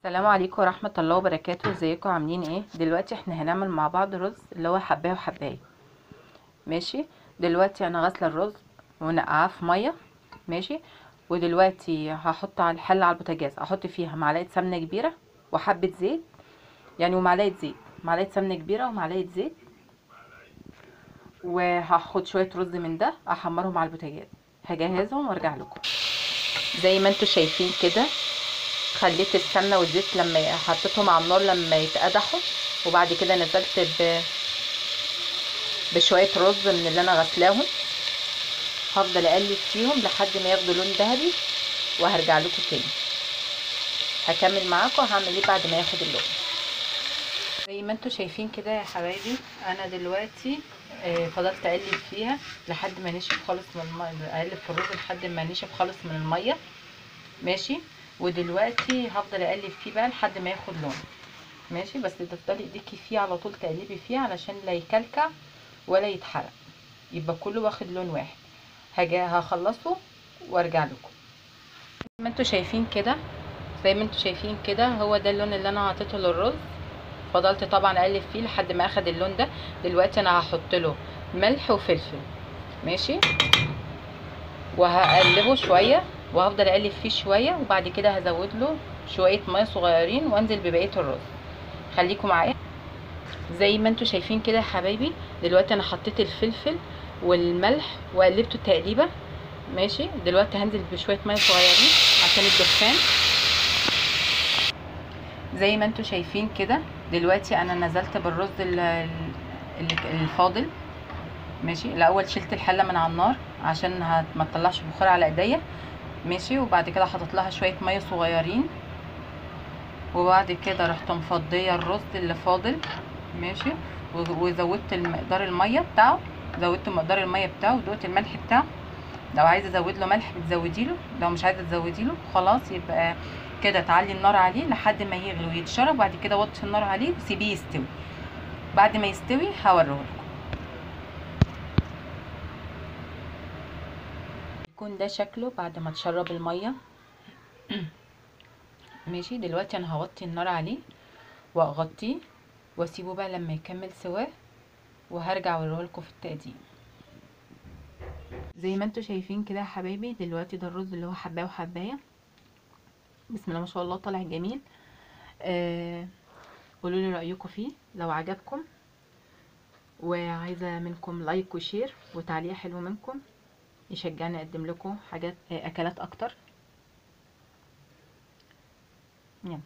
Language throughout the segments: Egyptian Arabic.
السلام عليكم ورحمة الله وبركاته. ازيكم عاملين ايه؟ دلوقتي احنا هنعمل مع بعض رز اللي هو حبايه وحبايه. ماشي، دلوقتي انا غاسله الرز ونقعاه في مية. ماشي، ودلوقتي هحط على الحلة على البوتاجاز، احط فيها معلقه سمنه كبيرة وحبه زيت، يعني ومعلقة زيت، معلقه سمنه كبيرة ومعلقة زيت، وهاخد شوية رز من ده احمرهم على البوتاجاز. هجهزهم وارجع لكم. زي ما انتم شايفين كده خليت السمنة والزيت لما حطيتهم على النار لما يتقدحوا، وبعد كده نزلت بشوية رز من اللي انا غسلاهم. هفضل اقلب فيهم لحد ما ياخدوا لون ذهبي وهرجع لكم تاني. هكمل معاكم هعمل ايه بعد ما ياخد اللون. زي ما انتم شايفين كده يا حبايبي، انا دلوقتي فضلت اقلب فيها لحد ما نشف خالص من المية، اقلب في الرز لحد ما نشف خالص من المية. ماشي، ودلوقتي هفضل اقلب فيه بقى لحد ما ياخد لون. ماشي، بس تفضلي ايديكي فيه على طول تقلبي فيه علشان لا يكلكع ولا يتحرق، يبقى كله واخد لون واحد. هخلصه وارجع لكم. زي ما انتم شايفين كده، زي ما انتم شايفين كده هو ده اللون اللي انا حطيته للرز. فضلت طبعا اقلب فيه لحد ما اخد اللون ده. دلوقتي انا هحط له ملح وفلفل. ماشي، وهقلبه شوية وهفضل اقلب فيه شوية، وبعد كده هزود له شوية مية صغيرين وانزل ببقية الرز. خليكم معايا. زي ما انتم شايفين كده يا حبايبي، دلوقتي انا حطيت الفلفل والملح وقلبته تقليبه. ماشي، دلوقتي هنزل بشوية مية صغيرين عشان الدخان. زي ما انتم شايفين كده دلوقتي انا نزلت بالرز الفاضل. ماشي، الاول شلت الحلة من على النار عشان ما تطلعش بخار على ايديا. ماشي، وبعد كده حطيت لها شوية مية صغيرين، وبعد كده رحت مفضيه الرز اللي فاضل. ماشي، وزودت مقدار المية بتاعه، زودت مقدار المية بتاعه ودقت الملح بتاعه. لو عايزه ازود له ملح بتزودي له، لو مش عايزه تزودي له خلاص يبقى كده تعلي النار عليه لحد ما يغلي ويتشرب، وبعد كده وطي النار عليه وسيبيه يستوي. بعد ما يستوي هوريه لكم. يكون ده شكله بعد ما تشرب المية. ماشي، دلوقتي انا هوطي النار عليه واغطيه واسيبه بقى لما يكمل سواه، وهرجع اوريه لكم في التقديم. زي ما انتم شايفين كده يا حبايبي، دلوقتي ده الرز اللي هو حبايه وحبايه. بسم الله ما شاء الله طالع جميل. قولوا لي رايكم فيه لو عجبكم، وعايزه منكم like و share وتعليق حلو منكم يشجعني اقدم لكم حاجات اكلات اكتر. يلا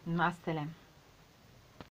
مع السلامة.